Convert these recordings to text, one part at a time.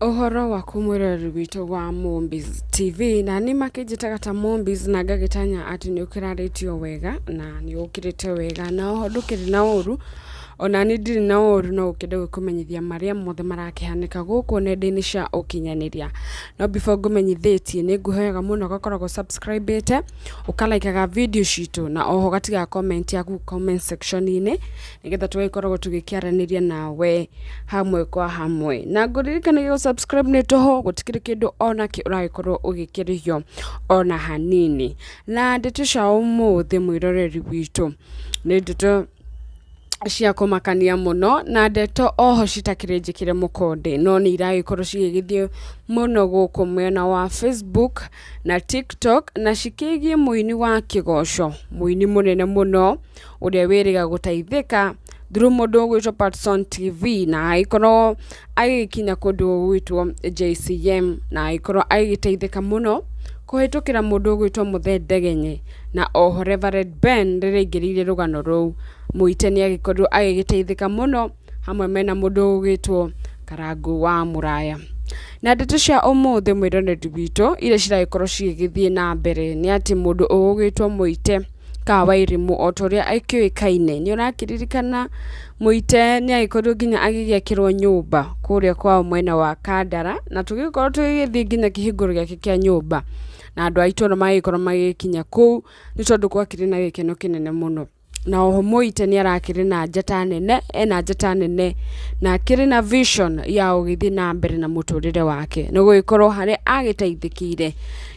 Ũhoro waku mwĩroreri witũ wa Mombis TV, na nĩ makĩnjĩtaga ta Mombis na ngagĩtanya atĩ nĩ ũkĩrarĩtio wega na nĩ ũkĩrĩte wega na oho ndũkĩrĩ na ũru, ona niĩ ndirĩ na ũru no gũkĩenda gũkũmenyithia marĩa mothe marakĩhanĩka gũkũ nenda-inĩ cia ũkinyanĩria. No before ngũmenyithĩtie nĩ ngũhoyaga mũno ũgakoragwo subscribe ĩte, ũkalaikaga video citũ na oho ũgatiga comment yaku comment section -inĩ, nĩgetha tũgagĩkoragwo tũgĩkĩaranĩria nawe hamwe kwa hamwe. Na ngũririkanagia gũ subscribe nĩ tũhũ, gũtikĩrĩ kĩndũ onakĩ ũragĩkorwo ũgĩkĩrĩhio ona hanini. Na ndeto cia ũmũthĩ mwĩroreri witũ, nĩ ndeto cia kũmakania mũno na ndeto oho citakĩrĩ njĩkĩre mũkonde, no nĩ iragĩkorwo cigĩgĩthiĩ mũno gũkũ mwena wa Facebook na TikTok, na cikĩgiĩ mũini wa kĩgoco, mũini mũnene mũno ũrĩa wĩrĩga gũteithĩka through mũndũ ũgwĩtwo Patson TV, na agĩkorwo agĩkinya kũndũ gũgwĩtwo JCM, na agĩkorwo agĩteithĩka mũno kũhĩtũkĩra mũndũ ũgwĩtwo Mũthee Ndegenye, na oho Reverend Ben rĩrĩa aingĩrĩire rũgano rũu, Mũite nĩ agĩkorirwo agĩgĩteithĩka mũno hamwe mena mũndũ ũgwĩtwo Karangũ wa Mũraya. Na ndeto cia ũmũthĩ mwĩroreri witũ iria ciragĩkorwo cigĩgĩthiĩ na mbere nĩ atĩ mũndũ ũgũgĩtwo Mũite ka Wairimu o ta ũrĩa akĩũĩkaine, nĩ ũrakĩririkana Mũite nĩ agĩkorirwo nginya agĩgĩakĩrwo nyũmba kũrĩa kwao mwena wa Kandara, na tũgĩkorwo tũgĩgĩthiĩ nginya kĩhingũro gĩake kĩa nyũmba, na andũ a itũra magĩkorwo magĩgĩkinya kũu nĩ tondũ gwakĩrĩ na gĩkeno kĩnene mũno. Na oho Mũite nĩ arakĩrĩ na njata nene, ena njata nene na akĩrĩ na vision ya gũgĩthiĩ na mbere na mũtũrĩre wake, nĩ gũgĩkorwo harĩa agĩteithĩkĩire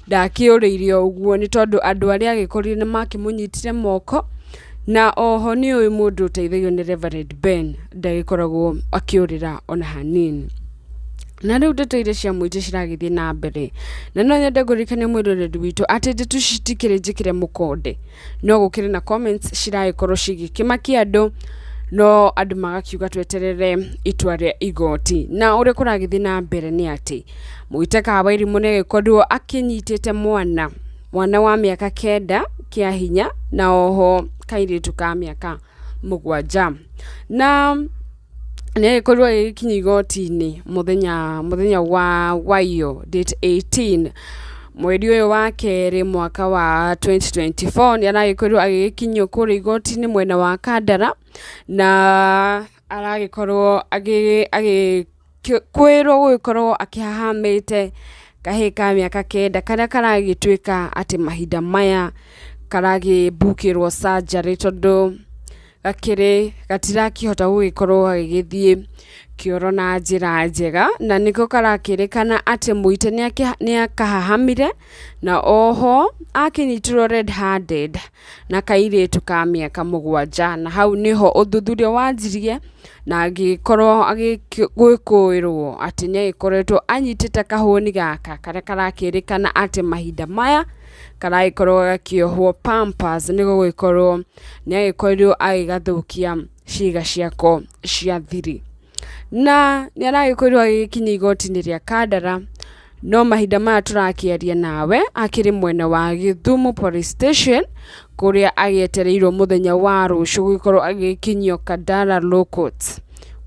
ndakĩũrĩire o ũguo nĩ tondũ andũ arĩa agĩkorire nĩ makĩmũnyitire moko, na oho nĩ ũĩ mũndũ ũteithagio nĩ Reverend Ben ndagĩkoragwo akĩũrĩra ona hanini. Na rĩu ndeto iria cia mũingĩ ciragĩthiĩ na mbere, na no nyende ngũririkanie mwĩroreri witũ atĩ ndeto ici citikĩrĩ njĩkĩre mũkonde, no gũkĩrĩ na comments ciragĩkorwo cigĩkĩmakia andũ, no andũ magakiuga tweterere itua rĩa igoti. Na ũrĩa kũragĩthiĩ na mbere nĩ atĩ, Mũite Kawairimu nĩ agĩkorirwo akĩnyitĩte mwana, mwana wa mĩaka 9 kĩa hinya, na oho kairĩtu ka mĩaka 7. Na nĩ agĩkorirwo agĩgĩkinya igoti-inĩ mũthenya wa waiyũ date 18 mweri ũyũ wa kerĩ mwaka wa 2024, nĩ aragĩkorirwo agĩgĩkinyio kũrĩa igoti-inĩ mwena wa Kandara, na aragĩkorwo agĩkwĩrwo gũgĩkorwo akĩhahamĩte kahĩĩ ka mĩaka 9 karĩa karagĩtuĩka atĩ mahinda maya karagĩbukĩrwo surgery tondũ gakĩrĩ gatirakĩhota gũgĩkorwo gagĩgĩthiĩ kĩoro na njĩra njega, na nĩko karakĩrĩkana atĩ Mũite nĩ akahahamire, na oho akĩnyitirwo red handed na kairĩtu ka mĩaka 7, na hau nĩho ũthuthuria wanjirie na agĩkorwo agĩkũĩrwo atĩ nĩ agĩkoretwo anyitĩte kahũni gaka karĩa karakĩrĩkana atĩ mahinda maya karagĩkorwo gakĩohwo pampers nĩ gũgĩkorwo nĩ agĩkorirwo agĩgathũkia ciĩga ciako cia thiri. Na nĩ aragĩkorirwo agĩgĩkinya igoti-inĩ rĩa Kandara, no mahinda maya tũrakĩaria nawe akĩrĩ mwena wa Gĩthumo Police Station kũrĩa agĩetereirwo mũthenya wa rũciũ gũgĩkorwo agĩkinyio Kandara Law Court,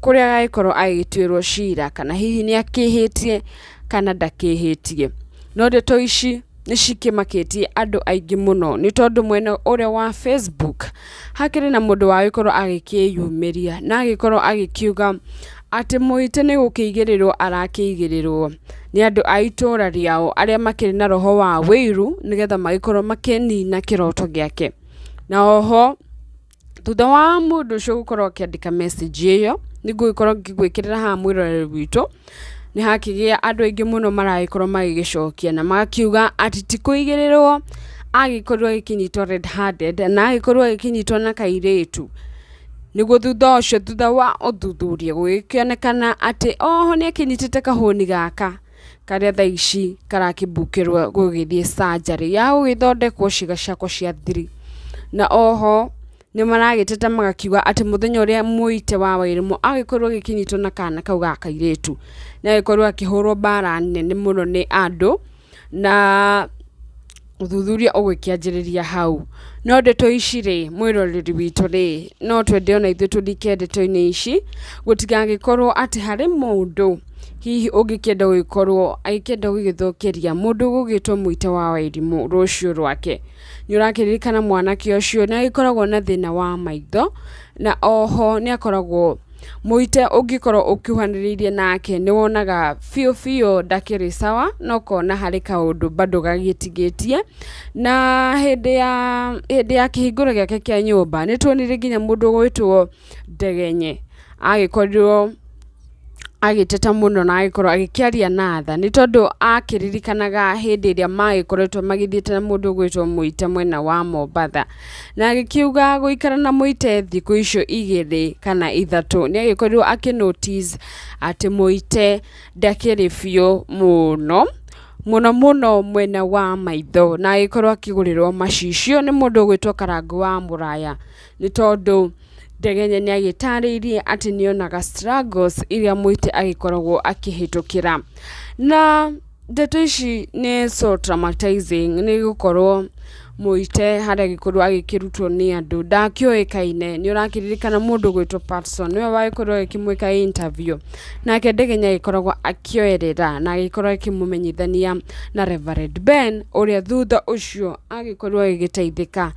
kũrĩa agagĩkorwo agĩtuĩrwo cira kana hihi nĩ akĩhĩtie kana ndakĩhĩtie. No ndeto ici nĩ cikĩmakĩtie andũ aingĩ mũno nĩ tondũ mwena ũrĩa wa Facebook hakĩrĩ na mũndũ wagĩkorwo agĩkĩyumĩria na agĩkorwo agĩkiuga atĩ Mũite nĩ gũkĩigĩrĩrwo arakĩigĩrĩrwo nĩ andũ a itũra rĩao arĩa makĩrĩ na roho wa wĩiru nĩgetha magĩkorwo makĩnina kĩroto gĩake. Na oho thutha wa mũndũ ũcio gũkorwo akĩandĩka message ĩyo, nĩ ngũgĩkorwo ngĩgwĩkĩrĩra haha mwĩroreri witũ, nĩ hakĩgĩa andũ aingĩ mũno maragĩkorwo magĩgĩcokia na magakiuga atĩ ti kũigĩrĩrwo agĩkorirwo agĩkĩnyitwo red handed na agĩkorirwo agĩkĩnyitwo na kairĩtu. Nĩguo thutha ũcio thutha wa ũthuthuria gũgĩkĩonekana atĩ oho nĩ akĩnyitĩte kahũni gaka karĩa thaa ici karakĩbukĩrwo gũgĩthiĩ surgery ya gũgĩthondekwo ciĩga ciako cia thiri. Na oho nĩ maragĩteta magakiuga atĩ mũthenya ũrĩa Mũite wa Wairimu agĩkorirwo agĩkĩnyitwo na kana kau ga kairĩtu, nĩ agĩkorirwo akĩhũrwo mbara nene mũno nĩ andũ, na ũthuthuria ũgĩkĩanjĩrĩria hau. No ndeto ici rĩ, mwĩroreri witũ rĩ, no twende ona ithuĩ tũrike ndeto-inĩ ici, gũtigagĩkorwo atĩ harĩ mũndũ Hihi ũngĩkĩenda gũgĩkorwo agĩkĩenda gũgĩthũkĩria mũndũ ũgũgĩtwo Mũite wa Wairimũ rũciũ rwake. Nĩ ũrakĩririkana mwanake ũcio nĩ agĩkoragwo na thĩna wa maitho, na oho nĩ akoragwo Mũite ũngĩkorwo ũkuhanĩrĩirie nake nĩ wonaga biũ biũ ndakĩrĩ sawa na ũkona harĩ kaũndũ bado gagĩtigĩtie. Na hĩndĩ ya kĩhingũro gĩake kĩa nyũmba nĩ tuonire nginya mũndũ ũgwĩtwo Ndegenye agĩkorirwo agĩteta mũno na agĩkorwo agĩkĩaria na tha nĩ tondũ akĩririkanaga hĩndĩ ĩrĩa magĩkoretwo magĩthiĩte na mũndũ ũgwĩtwo Mũite mwena wa Mombatha. Na agĩkiuga gũikara na Mũite thikũ icio 2 kana 3 nĩ agĩkorirwo akĩ notice atĩ Mũite ndakĩrĩ biũ mũno mũno mũno mwena wa maitho, na agĩkorwo akĩgũrĩrwo macicio nĩ mũndũ ũgwĩtwo Karangũ wa Mũraya, nĩ tondũ Ndegenye nĩ agĩtarĩirie atĩ nĩ onaga struggles iria Mũite agĩkoragwo akĩhĩtũkĩra. Na ndeto ici nĩ so traumatizing, nĩ gũkorwo Mũite harĩa agĩkorwo agĩkĩrutwo nĩ andũ ndakĩũĩkaine. Nĩ ũrakĩririkana mũndũ ũgwĩtwo Patson nĩwe wagĩkorirwo agĩkĩmwĩka interview, nake Ndegenye agĩkoragwo akĩoerera na agĩkorwo akĩmũmenyithania na Reverend Ben, ũrĩa thutha ũcio agĩkorirwo agĩgĩteithĩka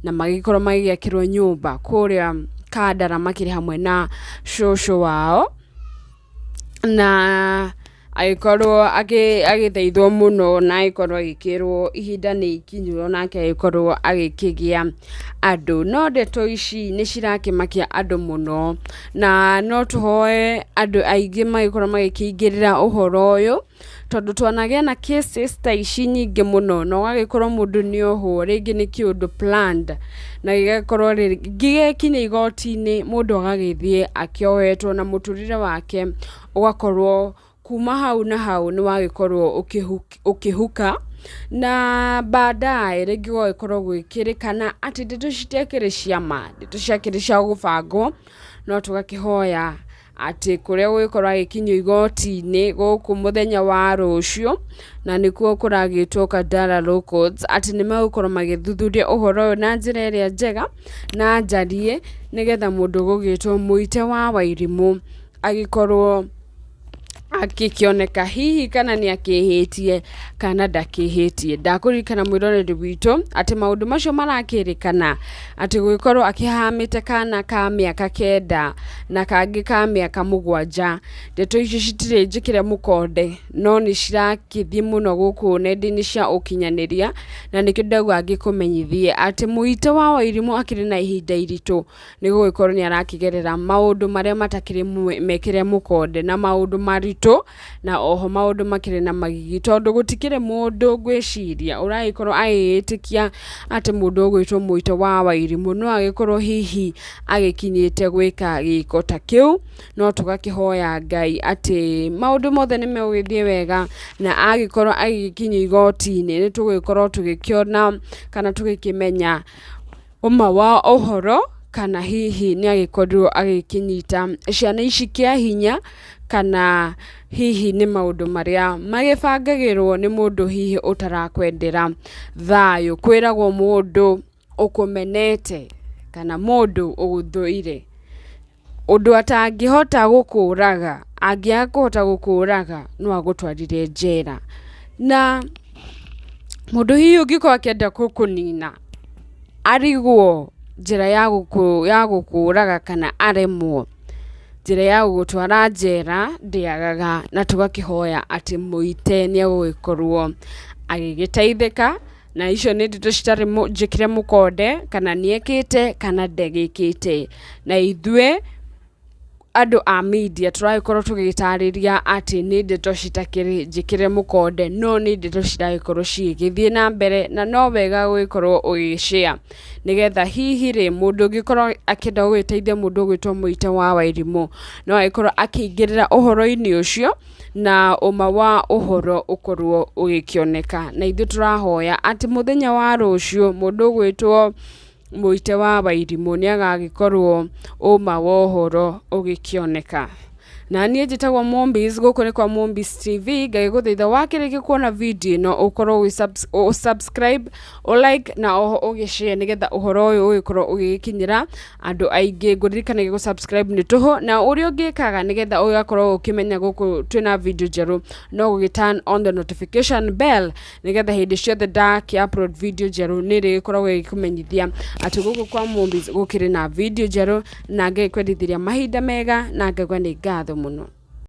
na magĩkorwo magĩgĩakĩrwo nyũmba kũrĩa Kandara makĩrĩ hamwe na cũcũ wao, na agĩkorwo agĩthaithwo mũno na agĩkorwo agĩkĩrwo ihinda nĩ ikinyu onake agĩkorwo agĩkĩgĩa andũ. No ndeto ici nĩ cirakĩmakia andũ mũno, na no tũhoe andũ aingĩ magĩkorwo magĩkĩingĩrĩra ũhoro ũyũ, tondũ twanagĩa na cases ta ici nyingĩ mũno, na ũgagĩkorwo mũndũ nĩ ohwo rĩngĩ nĩ kĩũndũ planned, na gĩgakorwo rĩngĩ gĩkinya igoti-inĩ mũndũ agagĩthiĩ akĩohetwo na mũtũrĩre wake ũgakorwo kuma hau na hau nĩ wagĩkorwo ũkĩhuka, na baadaye rĩngĩ gũgagĩkorwo gũgĩkĩrĩkana atĩ ndeto citiakĩrĩ cia ma, ndeto ciakĩrĩ cia gũbangwo. No tũgakĩhoya atĩ kũrĩa gũgĩkorwo agĩkinyio igoti-inĩ gũkũ mũthenya wa rũciũ, na nĩkuo kũragĩtwo Kandara Law Courts, atĩ nĩ megũkorwo magĩthuthuria ũhoro ũyũ na njĩra ĩrĩa njega na njariĩ, nĩgetha mũndũ ũgũgĩtwo Mũite wa Wairimũ agĩkorwo agĩkĩoneka hihi kana nĩ akĩhĩtie kana ndakĩhĩtie. Ndakũririkana mwĩroreri witũ atĩ maũndũ macio marakĩrĩkana atĩ gũgĩkorwo akĩhahamĩte kana ka mĩaka 9 na kangĩ ka mĩaka 7. Ndeto icio citirĩ njĩkĩre mũkonde, no nĩ cirakĩthiĩ mũno gũkũ nenda-inĩ cia ũkinyanĩria, na nĩkĩo ndauga ngĩkũmenyithie atĩ Mũite wa Wairimũ akĩrĩ na ihinda iritũ, nĩ gũgĩkorwo nĩ arakĩgerera maũndũ marĩa matakĩrĩ mekĩre mũkonde na maũndũ maritũ, na oho maũndũ makĩrĩ na magigi, tondũ gũtikĩrĩ mũndũ ngwĩciria ũragĩkorwo agĩgĩtĩkia atĩ mũndũ ũgwĩtwo Mũite wa Wairimũ no agĩkorwo hihi agĩkinyĩte gwĩka gĩko ta kĩu. No tũgakĩhoya Ngai atĩ maũndũ mothe nĩ megũgĩthiĩ wega, na agĩkorwo agĩgĩkinyio igoti-inĩ nĩ tũgũgĩkorwo tũgĩkĩona kana tũgĩkĩmenya ũma wa ũhoro, kana hihi nĩ agĩkorirwo agĩkĩnyita ciana ici kĩa hinya, kana hihi nĩ maũndũ marĩa magĩbangagĩrwo nĩ mũndũ hihi ũtarakwendera thayũ. Kwĩragwo mũndũ ũkũmenete kana mũndũ ũgũthũire ũndũ atangĩhota gũkũraga, angĩaga kũhota gũkũraga no agũtwarire njera. Na mũndũ hihi ũngĩkorwo akĩenda gũkũnina arigwo njĩra ya gũkũraga kana aremwo, njĩra ya gũgũtwara njera ndĩagaga. Na tũgakĩhoya atĩ Mũite nĩ egũgĩkorwo agĩgĩteithĩka, na icio nĩ ndeto citarĩ njĩkĩre mũkonde kana nĩ ekĩte kana ndagĩkĩte. Na ithuĩ andũ a media tũragĩkorwo tũgĩtarĩria atĩ nĩ ndeto citakĩrĩ njĩkĩre mũkonde, no nĩ ndeto ciragĩkorwo cigĩgĩthiĩ na mbere, na no wega gũgĩkorwo ũgĩ share, nĩgetha hihi rĩ mũndũ ũngĩkorwo akĩenda gũgĩteithia mũndũ ũgwĩtwo Mũite wa Wairimũ no agĩkorwo akĩingĩrĩra ũhoro-inĩ ũcio, na ũma wa ũhoro ũkorwo ũgĩkĩoneka. Na ithuĩ tũrahoya atĩ mũthenya wa rũciũ mũndũ ũgwĩtwo Mũite wa Wairimũ nĩ agagĩkorwo ũma wa ũhoro ũgĩkĩoneka. Na niĩ njĩtagwo Mombis, gũkũ nĩ kwa Mombis TV. Ngagĩgũthaitha wakĩrĩkia kuona video ĩno ũkorwo ũ subscribe, ũ like na oho ũgĩ share, nĩgetha ũhoro ũyũ ũgĩkorwo ũgĩgĩkinyĩra andũ aingĩ. Ngũririkanagia gũ subscribe nĩ tũhũ, na ũrĩa ũngĩkaga nĩgetha ũgakorwo ũkĩmenya gũkũ twĩna video njerũ no gũgĩ turn on the notification bell, nĩgetha hĩndĩ ciothe ndakĩ upload video njerũ nĩ ĩrĩgĩkoragwo ĩgĩkũmenyithia atĩ gũkũ kwa Mombis gũkĩrĩ na video njerũ. Na ngagĩkwendithĩria mahinda mega na ngauga nĩ ngatho mũno.